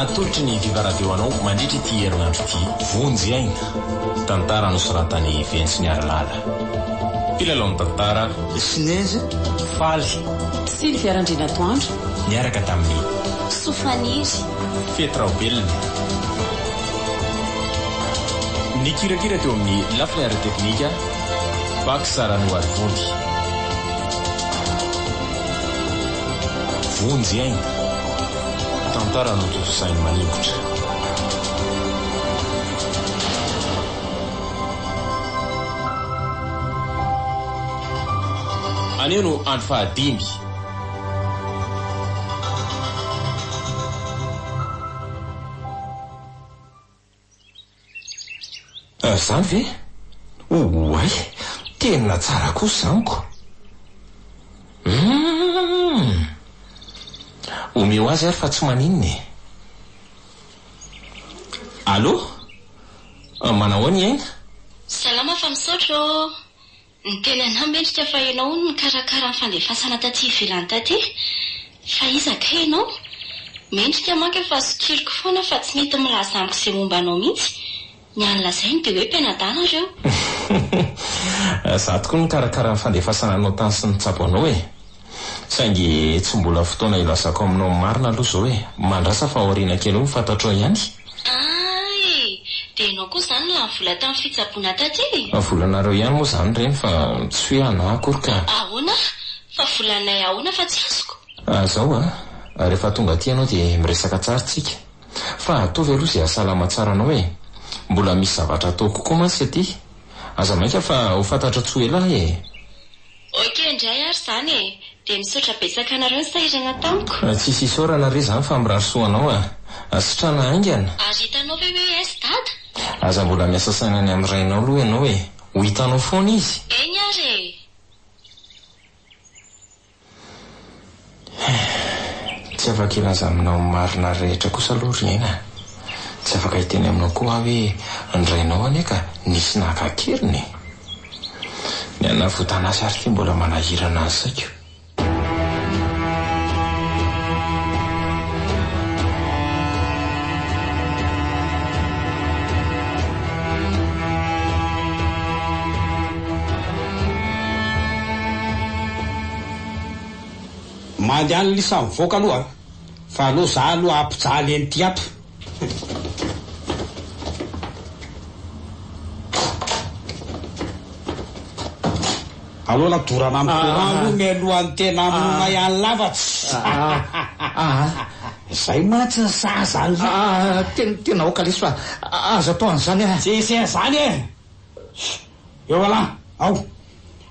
Atolotry ny Viva Radio anao mandritra ity herinandro ity Vonjy Aina, tantara nosoratan'i Ventsy Niarilala. Mpilalao ny tantara. Sinezy, Faly. Sylvia Randrianatoandro. Niaraka tamin'i. Soa Faniry. Fety Raobelina. Nikirakira teo amin'ny lafiny ara-teknika, Bax Ranoarivony. Vonjy aina. Tantara notontosain'i Maningotra. Anio no andro fahadimy. Izany ve? Oay! Tena tsara kosa izany ko! Humm! Omeo azy ary fa tsy maninona e! Allô? Manahoana i Aina? Salama fa misaotra ô! Niteny anah mendrika fa ianao hono nikarakara ny fandefasana taty ivelany taty. Fa iza kay ianao? Mendrika manko efa sokiriko foana fa tsy mety milaza amiko izay momba anao mihitsy. Ny any lazainy dia hoe mpianadahy nareo. Za tokoa nikarakara ny fandefasana anao tany sy nitsabo anao e. Saingy tsy mbola fotoana hilazako aminao ny marina aloha izao e. Mandrasa fa aoriana kely eo ho fantatrao ihany. Ay! Dia ianao koa izany lany vola tamin'ny fitsaboana taty e? Volanareo ihany moa izany ireny fa tsy hoe anà akory ka. Ahoana? Fa volanay ahoana fa tsy azoko? Zao a! Rehefa tonga aty ianao dia miresaka tsara tsika. Fa ataovy aloha izay hahasalama tsara anao e! Mbola misy zavatra ataoko koa mantsy aty. Aza maika fa ho fantatra tsy ho ela aho e! Ok indray ary izany e! Dia misaotra betsaka anareo nisahirana tamiko. Tsisy isaorana re izany fa mirary soa anao a! Sitrana haingana. Ary hitanao ve hoe aiza dada? Aza mbola miasa saina any amin'ny rainao aloha ianao e! Ho hitanao foana izy. Eny ary e! Tsy afaka hilaza aminao ny marina rehetra kosa aloha ry Aina a! Tsy afaka hiteny aminao koa aho hoe ny rainao anie ka nisy naka an-keriny e! Ny hanavotana azy ary ity mbola manahirana ny saiko. Mandehana lisa mivoaka aloha fa aleo za aloha hampijaly an'ity ato. Aleo la dorana amin'ny courant aloha mialohan'ny tena hamonoanay an'lah fa tsy Zay mantsy ny sahaza an'lah. Tena aoka lesy fa aza atao an'izany ah. Tsisy an'izany e! Eo elah, ao.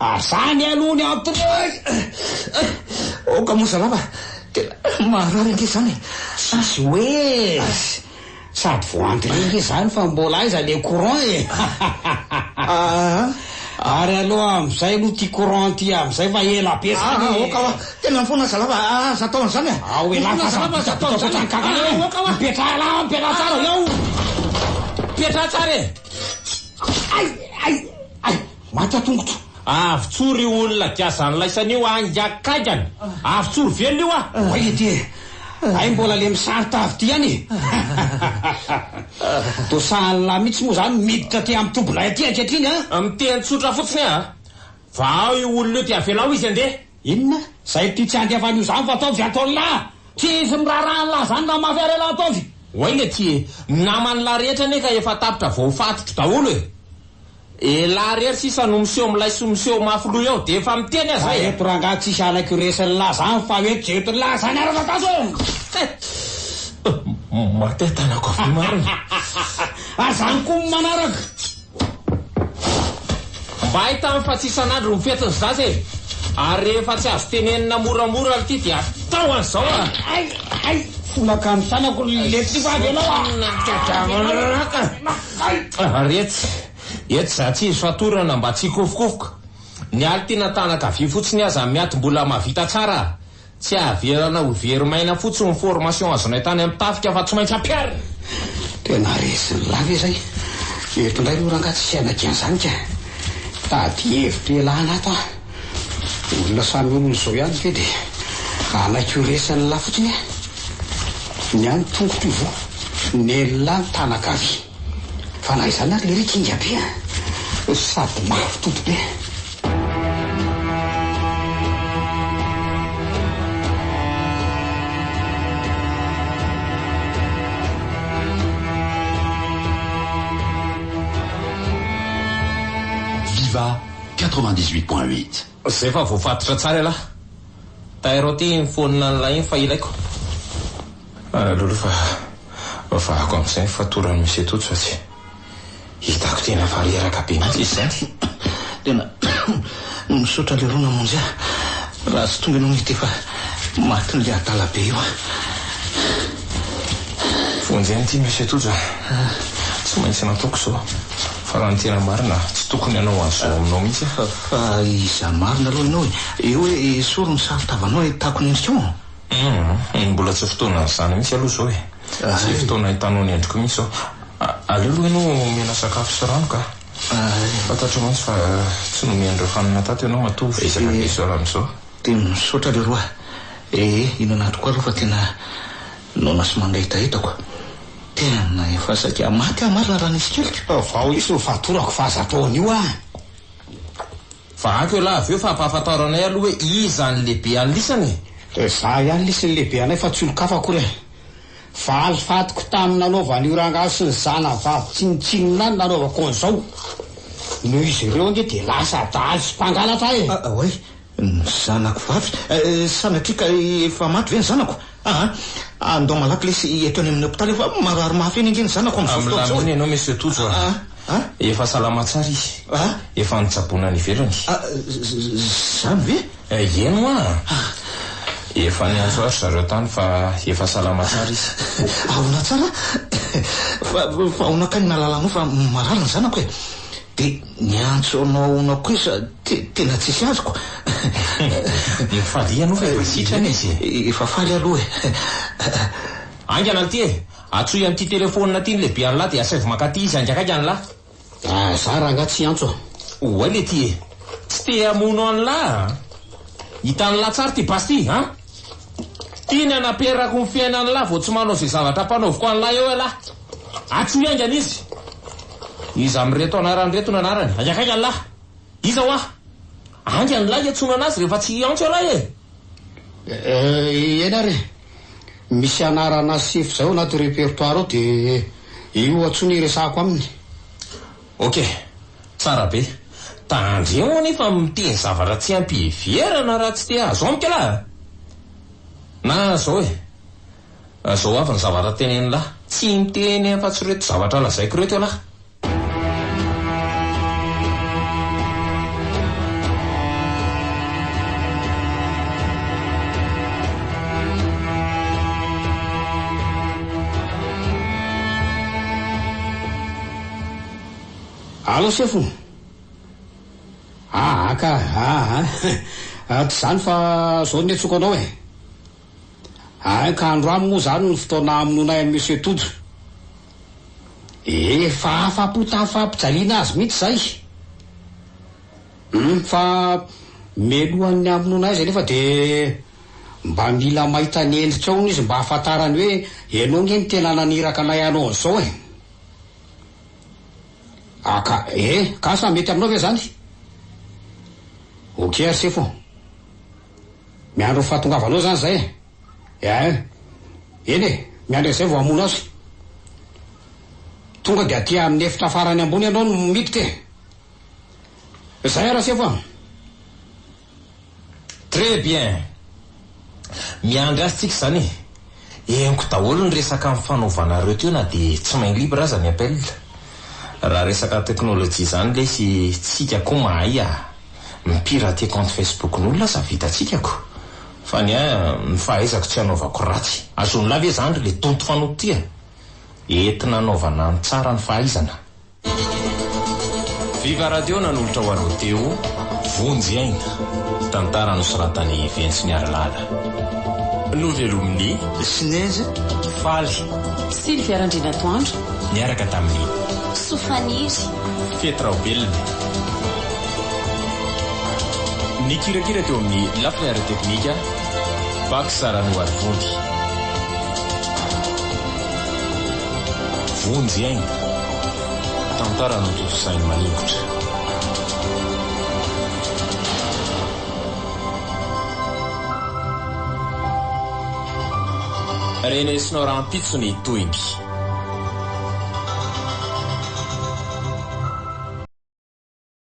Ary zany aloha ny entrée! Aoka moa zalahy fa tena maharary ange izany e! Tsisy hoe! Sady vao entrée ange izany fa mbola aiza le courant e! Ary aloha amin'izay aloha ity courant ity amin'izay fa ela be izany e! Aoka hoa! Tena mifona zalahy fa aza atao an'izany e! Ao elah fa aza atao an'izany e! Aoka hoa! Mipetraha elah, mipetraha tsara eo! Mipetraha tsara e! Ay! Ay! Ay! Maty aho tongotro. Avotsory io olona giazan'laisany io haingakaingana. Avotsory velona io ah! Oay ity e! Hay mbola le misary tavy ity ihany e! Toa sahan'lah mihitsy moa zany miditra aty amin'ny tobinay aty ankehitriny an! Miteny tsotra fotsiny ah! Vahao io olona io dia avelao izy handeha. Inona? Zay ity tsy handefa an'io zany fa ataovy izay ataon'lah! Tsy hisy miraharaha an'lah zany raha mafy ary elah ataovy! Oay le ty e! Ny naman'lah rehetra anie ka efa tapitra voafatotro daholo e! Elah rery sisa no miseho milay sy miseho mafy loha eo dia efa miteny aza e! Eto rangahy tsisy halako io resin'lah zany fa eto zay entin'lah zany ary fantaso e! Maty aho tanako havia marina. Ary zany koa ny manaraka! Mba ahitany fa tsy isan'andro ny fetin'ny zaza e! Ary rehefa tsy azo tenenina moramora lty dia atao an'izao a! Ay! Ay! Folaka ny tanako lety fa avelao a! Ary etsy, etsy za tsy izy fatorana mba tsy hikofokofoka. Ny aly ty na tanakavia fotsiny aza miaty mbola mahavita tsara a! Tsy averana ho very maina fotsiny ny formation azonay tany amin'ny tafika fa tsy maintsy ampiharina! Tena resin'ny lava izay. Eto indray aloha rangahy tsy hanaiky an'izany ka. Tady hevitra ialana ato aho. Olona samy olona izao ihany ve dia hanaiky ho resin'ny lahy fotsiny e? Ny ahy ny tongotro io voa, nen'lah ny tanan-kavia. Fa na izany ary lery kinga be a! Sady mafy toto be. Viva 98.8. Zay fa voafatotra tsara ialahy. Tairo aty iny phone an'lah iny fa ilaiko. Aleo aloha fa vahako amin'izay ny fatoran'i Monsieur Tojo fa tsy hitako tena fa reraka be mihitsy izy izany. Tena misaotra leroa namonjy ahy. Raha tsy tonga ianao mety efa matin'ilay adala be io aho. Vonjy an'ity Monsieur Tojo a. Tsy maintsy nataoko izao. Fa raha ny tena marina, tsy tokony hanao an'izao aminao mihitsy aho. Fa iza marina aloha ianao e? Eo hoe esory ny saron-tavanao ahitako ny endrikao. Humm, mbola tsy fotoanan'izany mihitsy aloha izao e. Tsy fotoana ahitanao ny endriko mihitsy izao. Aleo aloha ianao omena sakafo sy rano ka. Fantatro mantsy fa tsy nomen'ireo hanina tato ianao matoa vesatra be izao raha amin'izao. Dia misaotra leroa. Ee, hihinana tokoa aloha fa tena noana sy mangetaheta ko. Tena efa saika maty aho marina raha nisy keliko. Vao hisy ny fatorako fa aza atao an'io ah. Vahako elah avy eo fa ampahafantaro anay aloha hoe iza ny lehibe an'lisany e! Za ihany lesy ny lehibe anay fa tsy olon-kafa akory e! Valifatiko tamin'ny nanaovan'io rangahy sy ny zanavavy tsinontsinona ahy ny nanaovako an'izao. Noho izy ireo ange dia lasa adala sy mpangalatra aho e! Oay, ny zanako vavy? Sanatria ka efa maty ve ny zanako? Aa, andao malaky lesy eto any amin'ny hopitaly aho fa marary mafy eny ange ny zanako amin'izao fotoana izao e! Milamina ianao Monsieur Tojo a! Efa salama tsara izy. Efa nitsaboana any ivelany. Izany ve? Eny hoa! Efa niantso ahy ry zareo tany fa efa salama tsara izy. Ahoana tsara? Fa ahoana kay no nahalalanao fa marary ny zanako e? Dia niantso anao ahoana koa izy fa tena tsisy azoko. Mifalia ianao fa efa sitrana izy e. Efa faly aloha e. Haingana ity e! Antsoy amin'ity telefaonina ity ny lehibe an'lah dia asaivo mankaty izy haingakaika an'lah. Ah, za rangahy tsy hiantso a. Oay le ty e! Tsy te hamono an'lah a! Hitan'lah tsara ity basy ity an! Ty ny hanaperako ny fiainan'lah vao tsy manao izay zavatra ampanaoviko an'lah eo ialahy. Antsoy haingana izy! Iza amin'ireto anarany ireto no anarany? Haingakaika an'lah! Iza hoa? Haingana lah hiantsoana anazy rehefa tsy hiantso ialahy e! Eny ary e! Misy anarana sefo izay ao anaty repertoire ao dia io antsoina hiresahako aminy. Ok, tsara be. Tandremo anefa miteny zavatra tsy ampiheverana raha tsy te hahazo amiko ialahy a! Na zao e, zao avy ny zavatra tenenin'lah, tsy miteny afa-tsy ireto zavatra lazaiko ireto ialahy. Allo sefo! Aa ka, aa tsy izany fa zao no niantsoako anao e! Hay ka androany moa izany no fotoana hamonoanay an'i Monsieur Tojo. Efa afa-po tamin'ny fampijaliana azy mihitsy izay. Hum, fa mialohan'ny hamonoana azy anefa dia mba mila mahita ny endrikao hono izy mba hahafantarany hoe ianao ange no tena naniraka anay hanao an'izao e. Ah ka, eh, ka sa mety aminao ve izany? Ok ary sefo. Miandry ny fahatongavanao izany izay e. Eh, eny e, miandry an'izay vao hamono azy. Tonga dia aty amin'ny efitra farany ambony ianao no miditra e. Izay ara sefo a. Très bien! Miandry azy tsika izany e! Henoko daholo ny resaka nifanaovanareo teo na dia tsy main libre aza ny appel. Raha resaka teknolojia izany lesy tsika koa mahay a! Mi-pirater compte Facebook-n'olona aza vitantsika ko! Fa ny ahy ny fahaizako tsy hanaovako ratsy. Azon'lah ve izany ry le donto fanoto ty a! Entina hanaovana ny tsara ny fahaizana. Viva Radio nanolotra ho anao teo Vonjy Aina, tantara nosoratan'i Ventsy Niarilala. Novelomin'i Sinezy Faly. Sylvia Randrianatoandro. Niaraka tamin'i. Soa Faniry. Fety Raobelina. Nikirakira teo amin'ny lafiny ara-teknika, Pax Ranoarivony. Vonjy aina. Tantara notontosain'i Maningotra. Renesinao rahampitso ny tohiny.